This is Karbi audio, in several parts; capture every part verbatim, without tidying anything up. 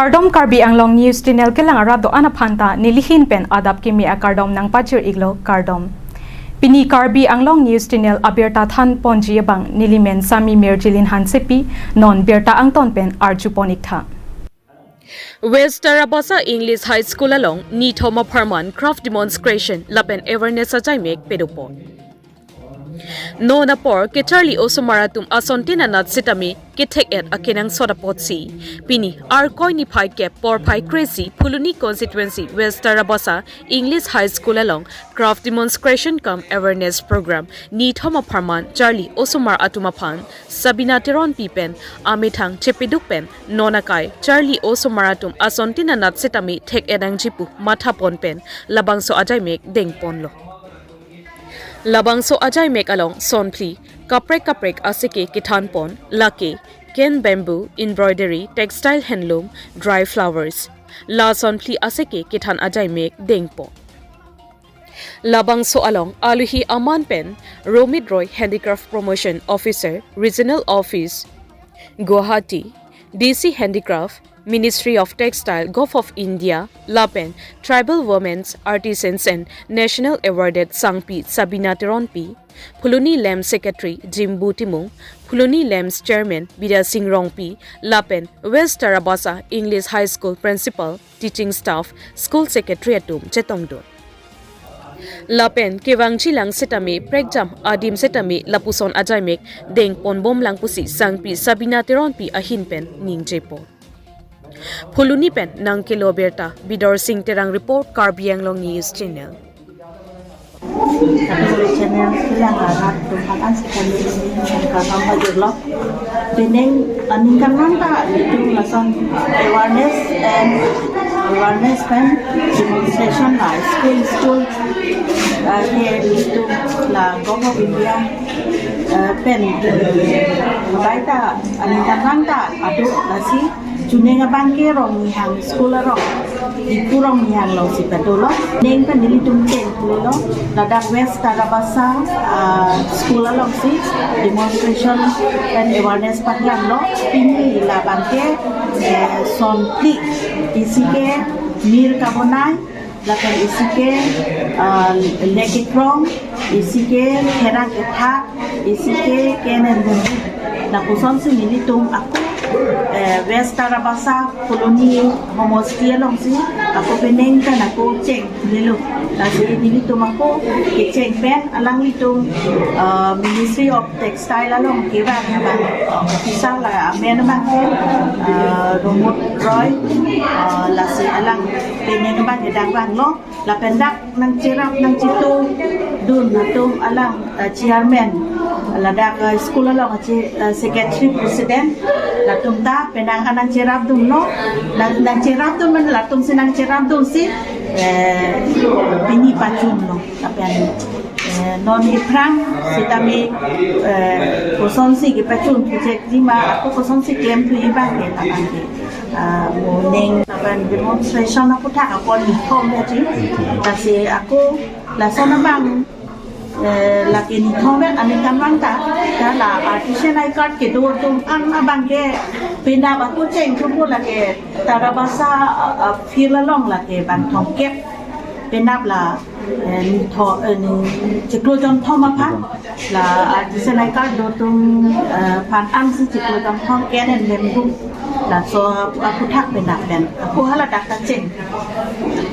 Kardom, Karbi Anglong News Channel kelang arat do-an aphan ta nelihin pen adap kimi akardom nangpajir iklo, kardom. Pini Karbi Anglong News Channel abirta than ponji abang nelimen Sami Mirjilin Hansepi, non birta angton pen arju pon iktha. West Tarabasa English High School along nithom apharman craft demonstration lapen awareness ajaimek padopon. Non apor kecharli osomar atum asontin anat sitame kethek-et akenangsot apotsi pini Arkoi niphai kep porphai kre-isi Phuloni constituency West Tarabasa English High School along craft demonstration cum awareness program nithom apharman charli osomar atum aphan Sabina Teronpi pen amethang chepaduk pen non akai charli osomar atum asontin anat sitame thek-et nangji pu mathapon pen labangso ajaimek dengponlo. Labangso ajaimek along sonphli kaprek kaprek aseke kethanpon, lake cane bamboo, embroidery, textile handloom, dry flowers. La sonphli aseke kethan ajaimek dengpon. Labangso along aluhi aman pen Romit Roy, Handicraft Promotion Officer, Regional Office, Guwahati, D C Handicraft, Ministry of Textile, Govt of India, lapen Tribal Women's Artisans and National Awarded sangpi Sabina Teronpi, Phuloni LAMPS Secretary Jimbu Timung, Phuloni LAMPS Chairman Bidya Sing Rongpi, lapen West Tarabasa English High School Principal, Teaching Staff, School Secretary atum chetongdun. Lapen kevangjilang sitame prekjam adim sitame lapuson ajaimek dengponbomlang pusi sangpi Sabina Teronpi ahin pen ningjepon. Phuloni pen nangkelo birta Bidor Sing Terang report, Karbi Anglong News Channel. Channel kelang arat atum aphan si kami ini kardom pajirlo. Pining aningkan manta itu lason awareness and awareness pen demonstration la school school, uh, ke itu la Govt of India, uh, pen baita aningkan manta adu lasi chuning abang ke Rongnihang school arong, Diphu Rongnihang alongsi padolo. Ning pen nelitum cheng pulo, ladak West Tarabasa, ah, school alongsi demonstration and awareness pangdamlo. Pini labang ke, eh, sonphli, isi ke mir kabonai, lapen isi ke, ah, lek kekrong, isi ke pherang kethak, isi ke cane and bamboo. Lapusonsi nelitum ako, eh, West Tarabasa Phuloni homosti alongsi ako pining pen ako cheng lelo. Lasi nelitum ako kecheng pen alanglitum, eh, Ministry of Textile along kevang abang, officer la amen abang, eh, Romit Roy, eh, lasi alang pining abang kedang vanglo. Lapen dak nangcherap nangchetongdun atum alang, eh, chairman, ladak, eh, school along achi, eh, secretary president, latum ta penang anangcherapdunlo, nang, nangcherapdun man latumsi nangcherapdunsi, eh, pini pachunlo. Lapen, eh, non iphrang sitame, eh, kosonsi kepachun project lima, ako kosonsi klemthu abang ke abang ke. Ah, moning lapen demonstration aputhak apor nithom ya ji. Lasi ako lason abang, eh, lake nithom ya aningkan manta, ya la artisan I card kedo atum an abang ke penap ako cheng thupo lake Tarabasa, ah, ah, field along lake bang thomkep penap la, eh, nitho, eh, ni chiklo jonthom aphan. La artisan I card do atum, eh, aphan ansi chiklo jonthom cane and bamboo. Laso aputhak penap pen ako hala dak ta cheng.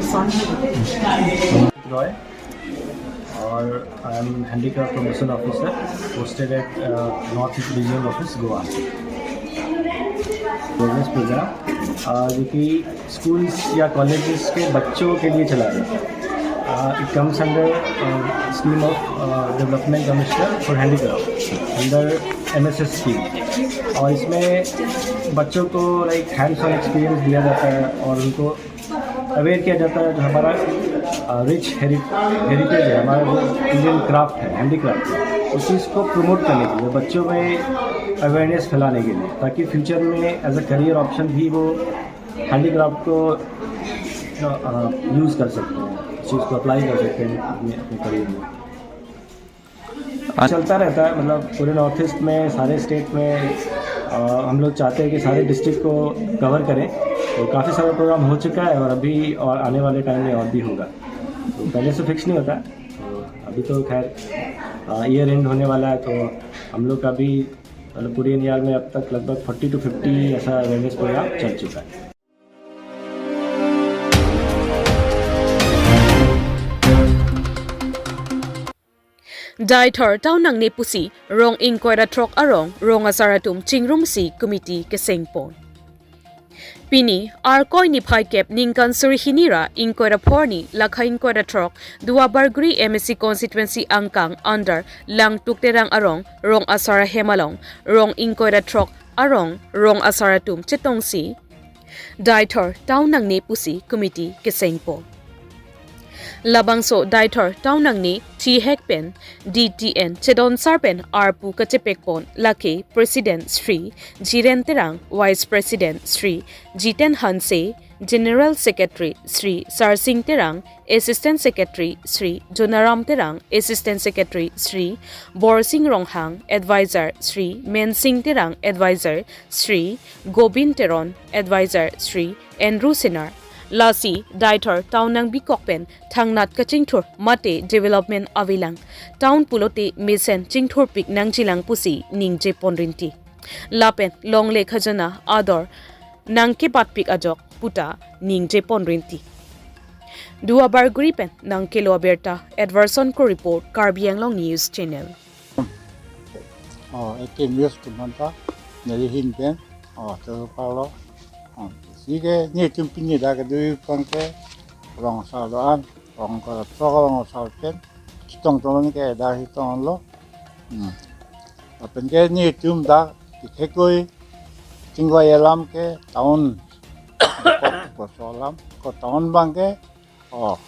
Son. Roy, और I am handicraft promotion officer posted at, uh, North East Regional Office, Goa। Awareness program, uh, जो कि स्कूल्स या कॉलेजेस के बच्चों के लिए चला रहे हैं। Uh, it comes under, uh, scheme of, uh, Development Commissioner for Handicraft under M S S scheme। और इसमें बच्चों को, like, hands on experience दिया जाता है और उनको अवेयर किया जाता है जो हमारा, uh, rich heri-, heritage है, हमारा जो Indian craft है, handicraft है, उस चीज़ को प्रमोट करने के लिए, बच्चों में अवेयरनेस फैलाने के लिए, ताकि फ्यूचर में एज अ करियर ऑप्शन भी वो हैंडीक्राफ्ट को, अ, यूज़ कर सकते हैं, इस चीज़ को अप्लाई कर सकते हैं अपने, अपने करियर में। चलता रहता है, मतलब, पूरे नॉर्थ ईस्ट में, सारे स्टेट में, अ, हम लोग चाहते हैं कि सारे डिस्ट्रिक्ट को कवर करें। तो काफ़ी सारा प्रोग्राम हो चुका है और अभी और आने वाले टाइम में और भी होगा। तो पहले से फिक्स नहीं होता। तो अभी तो खैर ईयर एंड होने वाला है, तो हम लोग का भी मतलब पूरे एनईआर में अब तक लगभग फोर्टी टू फिफ्टी ऐसा अवेयरनेस प्रोग्राम चल चुका है। Deithor town nangne pusi rong ingkoi ra throk arong rong asar atum chingrumsi committee kesengpon. Pini Arkoi niphai kep ningkan suri hini ra ingkoi ra phor ni lakha ingkoi ra throk Duar Bagori M A C constituency angkang under Langtuk Terang arong rong asar ahem along rong ingkoi ra throk arong rong asar atum chetongsi Deithor town nangne pusi committee kesengpon. Labangso Deithor town nangne thihek pen D T N chedonsar pen arpu kachepekpon lake President Shri Jiren Terang, Vice President Shri Jiten Hanse, General Secretary Shri Sarsing Terang, Assistant Secretary Shri Jonaram Terang, Assistant Secretary Shri Borsing Ronghang, Advisor Shri Mensing Terang, Advisor Shri Gobin Teron, Advisor Shri Andrew Senar. Lasi Deithor town nangbikok pen thangnat kachingthur mate development avelang, town pulote mesen chingthurpik nangjilang pusi ningje ponrinti. Lapen longle khajana ador nangkebatpik ajok puta ningje ponrinti. Duar Bagori pen nangkelo abirta Edverson Kro report, Karbi Anglong News Channel. Oh, ekim yus tumanta neli hin pen. Oh, terus kalau oh, sige ni tumpini dah kedui pangke rong sadoan, rong kalau sok rong sal pen, hitong tong ke dah hitong lo. Hmm. Apen ke ni tum dah dikekoi tinggo alam ke town ko solam ko town bangke. Oh,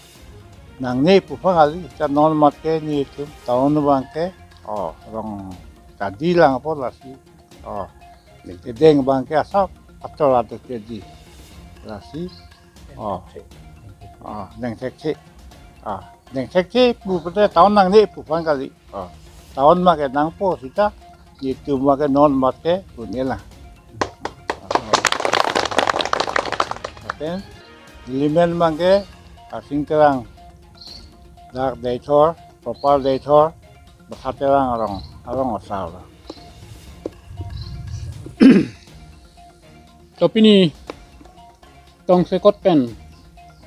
nangne pu phan kali, ta non mat ke ni tum town bangke. Oh, rong kadi lang po lasi. Oh, kedeng bangke asap atol atol kedi lasi. Oh, oh, neng thekthe. Ah, neng thekthe pu pute town nangne pu phan kali. Oh, town ma ke nangpo sita, ni tum ma ke non mat ke un elang. Apen, limen bangke, Sarsing Terang, dak Deithor, proper Deithor, Basa Terang arong, arong asal. To pini tongsekot pen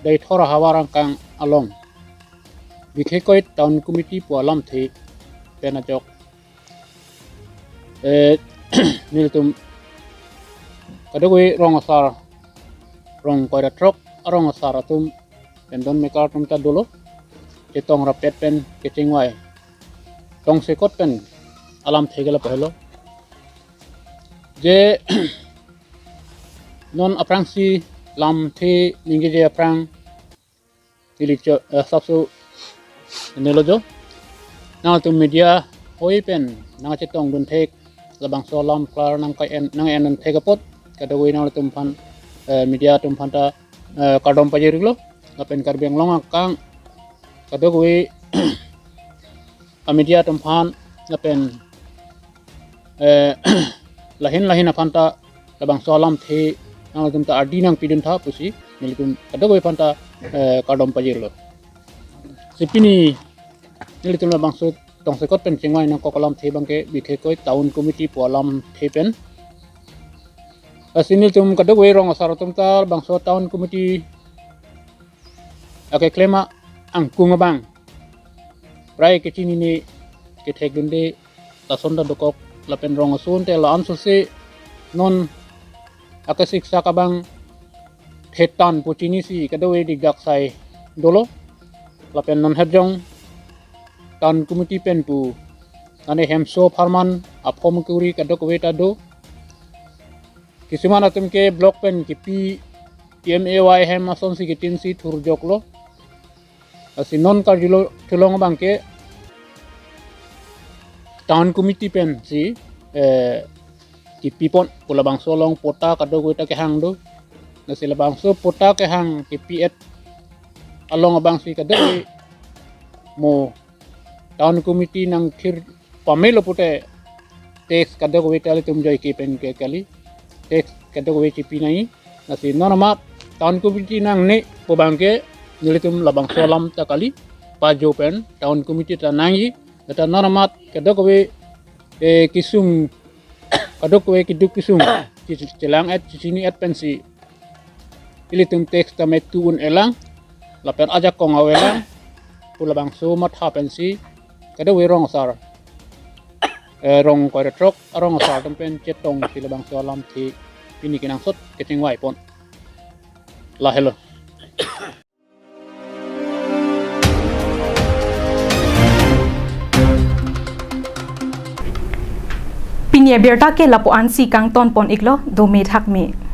Deithor ahavar angkang along Bikekoi town committee pu alamthe pen ajok, eh, nelitum kadokave rong asar, rong ingkoi ra throk arong asar atum pen don mekar atum ta dolo, chetong rapet pen kechingvai tongsekot pen alamthe ke lapu helo. Je non aphrangsi lamthe ningjeje aphrang ili cho, eh, sapso nelo jo. Nangtum media hoi pen nangchetongdun thek, labangso alam klar nangkai en, nang en thek apot, kadokave nangtum aphan, eh, media atum aphan ta, eh, kardom pajirlo. Lapen Karbi Anglong angkang kadokave a media atum aphan lapen, eh, lahin lahin aphan ta labangso alamthe nangtum ta ardi nangpidun tha pusi nelitum kadokave aphan ta, eh, kardom pajirlo. Si pini nelitum labangso tongsekot pen chingvai nangkok alamthe bangke Bikekoi town committee pu alamthe pen. Lasi nelitum kadokave rong asar atum ta labangso town committee akeklem angkung abang prai kechinine kethekdunde lason ta dokok lapen rong ason te la-an sose non akesiksak abang thetan pu chinisi kadokave dikdak sai dolo. Lapen non herjong town committee pen pu ane hemso apharman aphom kuri kadokave ta do. Kisuman atum ke block pen kipi P M A Y hem asonsi kitinsi thurjoklo. Lasi non karjulo thulong abangke town committee pensi, eh, kipipon pu labangso along patta kadokave ta kehang do. Lasi labangso patta kehang kipi-et along abangsi kadokave mo town committee nangthir pamelo pute tax kadokave ta ilitum joike pen ke kali, tax kadokave chipi nai. Lasi non amat town committee nangne pu abangke nelitum labangso alam ta kali, pajo pen town committee ta nangji. Lata non amat kadokave, eh, kesung, kadokave keduk kesung che-, chelang-et, chechini-et pensi ilitum tax ta metu un-elang, lapen ajakong avelang pu labangso matha pensi kadokave rong asar, eh, rong ingkoi ra throk arong asar atum pen chetongsi labangso alamthe pini kenangsot kechingvaipon. Lahelo. Pini abirta ke lapu-ansi kangtonpon-iklo, dome thakme.